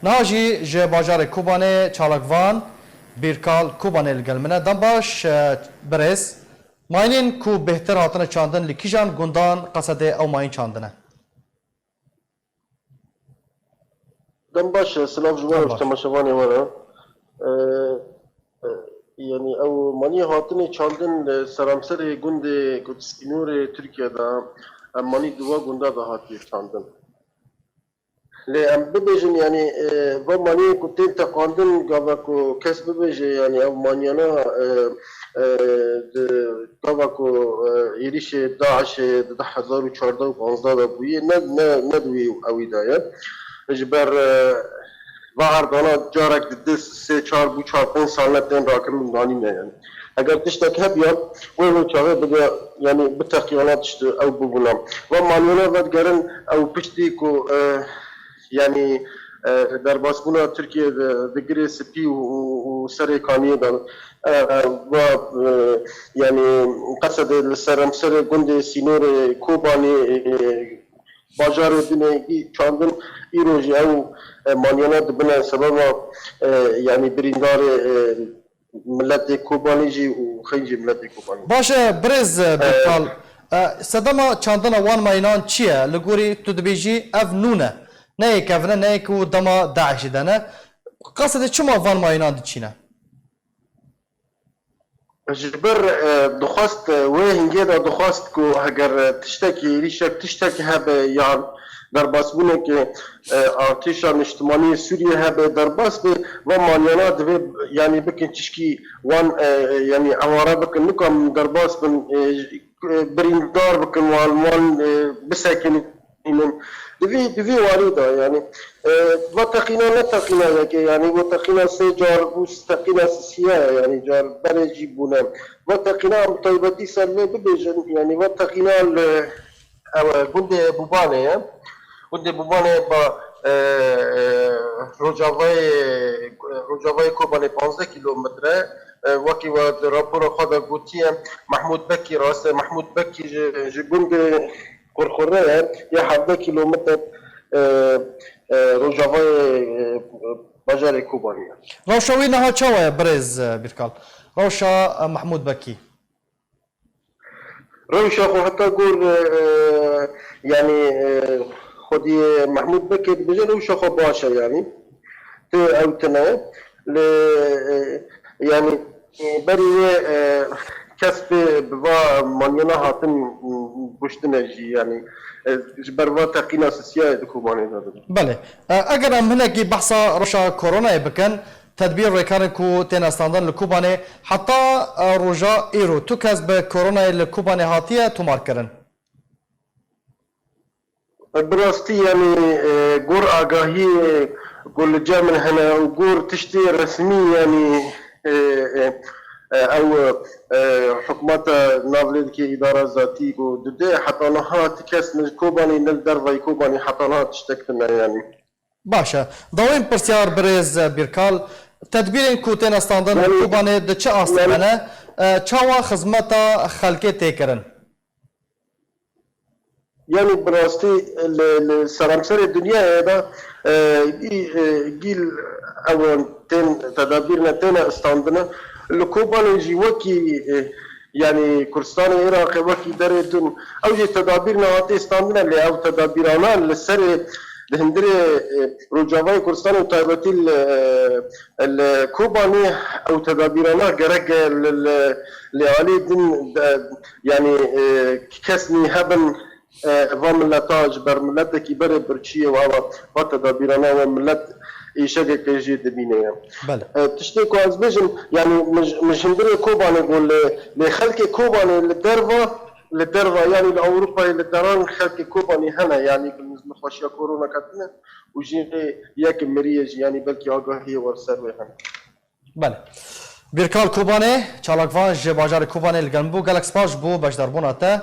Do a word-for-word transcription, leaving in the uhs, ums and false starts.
Niha jî ji bajarê Kobanê çalakvan Bîrkal Kobanê li gel min e. Dem baş, e, birêz. Mayînên ku bêhtir hatine çandin li kîjan gundan Qesedê ew mayîn çandine? Dem baş, silav ji we re, ji temaşevanê we re. E, e, yanî ew maniyê hatine çandin li seramserê gundê ku di sînorê Tirkiye de, em manî di we gunda de hatiye çandin. Lê em bibêjin, yanî, e, va maniyê ku tên teqandin, gava ku kes bibêje, yanî ev maniyana, e, e, di, gava ku, e, êrîşê DAIŞê di du hezar û çardeh û panzdeh de bûye, ne, ne, ne di wî ewî de ye. Ji ber, e, va erdana carek di du, sê, çar bû, çar pênc sal ne tên rakirin û danîne, yanî. Eger tiştek hebiya, wê wê çaxê bide, yanî biteqiyana tişt ew bibûna. Va maniyana vedigerin ew piştî ku, e, yanî, e, derbasbûna Tirkiye di, di Girê Spî û, û, û Serê Kaniyê de, e, va, e, yanî Qesedê li ser emserê gundê sînorê Kobanê, e, bajarê Binê çandin, îro jî ew, e, maniyana dibine sebeba, e, yanî birîndarê, e, miletê Kobanê jî û xencî miletê Kobanê. Baş e, birêz, e, Bîrkal, e, sedema çandina wan mayînan çi ye? Li gorî tu dibêjî ev nû ne. Ne yek ev ne, ne yek ku dema DAIŞê de ne. Qesedê çima van mayînan diçîne? Ji ber, e, dixwest, e, wê hingê de dixwest ku heger, e, tiştekî, êrîşek, tiştekî hebe yan derbasbûnekê, e, artêşa niştimanî yê Sûriyê hebe, derbas be, va maniyana divê, yanî bikin çişkî wan, e, e, yanî eware bikin, nikan derbas bin, e, e, birîndar bikin wan, wan, e, bisekinînin. Di vî, di vî warî de, yanî, e, va teqîna ne teqîna yekê, yanî va teqîna sê car bû, teqîna sisiya ye, yanî car berê jî bûne. Va teqîna em bi taybetî ser vê bibêjin, yanî va teqîna li, ew, e, gundê Bûbanê ye. Gundê Bûbanê ba, e, e, rojavayê, rojavayê Kobanê panzdeh kîlometre, e, wekî we di rapora xwe de gotiye, Mehmûd Bekî, rast e, Mehmûd Bekî ji, ji gundê Qurxure ye, ya hevdeh kîlometre, e, e, rojavayê, e, bajarê Kobanê ye. Rewşa wî niha çawa ye, birêz, e, Bîrkal? Rewşa, e, Mehmûd Bekî. Rewşa xwe heta gor, e, e, yanî, e, xwedî Mehmûd Bekê dibêje rewşa xwe baş e, yanî. Tu ew tune. Li, e, yanî, e, berî wê, e, kes pê bi va maniyana hatin, m, kuştine jî, yanî, e, ji ber va teqîna sisiyayê di Kobanê de dibe. Belê. E, eger em hinekî behsa rewşa koronayê bikin, tedbîr rêkarên ku têne standin li Kobanê, heta, e, roja îro tu kes bi koronayê li Kobanê hatiye tomarkirin? Bi rastî, yanî, e, gor agahiyê ku li cem min hene û gor tiştê resmî, yanî, e, e, e, ew, e, hikûmeta navlêdikê îdara zatî ku dide, heta niha ti kes li Kobanê, ne li dervayî Kobanê heta niha tiştek tune, yanî. Baş e. Dawên pirsyar, birêz Bîrkal, tedbîrên ku têne standin li Kobanê di çi astê de ne? E, çawa xizmeta xelkê tê kirin? Yanî bi rastî li, li seramserê dinyayê de, e, gî-, e, gîl ewan tên tedabîr ne têne standine. Li Kobanê jî wekî, e, yanî Kurdistanê Iraqê wekî derê din ew jî tedabîr ne hatê standine, lê ew tedabîrana li serê di hundirê, e, Rojavayê Kurdistanê û taybetî li, e, li Kobanê ew tedabîrana gerek e li, li, li alî din de, yanî, e, kesnî hebin, e, va mileta ji ber miletekî berê birçî ye û ava va tedabîrana we milet êşegeke jê dibîne ye. Belê. E, tiştê ku ez bêjim, yanî min ji, min ji hundirê Kobanê got, lê, lê xelkê Kobanê li derva, li derva, yanî li Ewropayê li deran xelkê Kobanê hene, yanî bi nexweşiya korona ketine û jê yek miriye jî, yanî belkî agahiyê wer ser wê hene. Belê. Bîrkal Kobanê, çalakvan ji bajarê Kobanê li gel min bû. Gelek spas ji bo beşdarbûna te.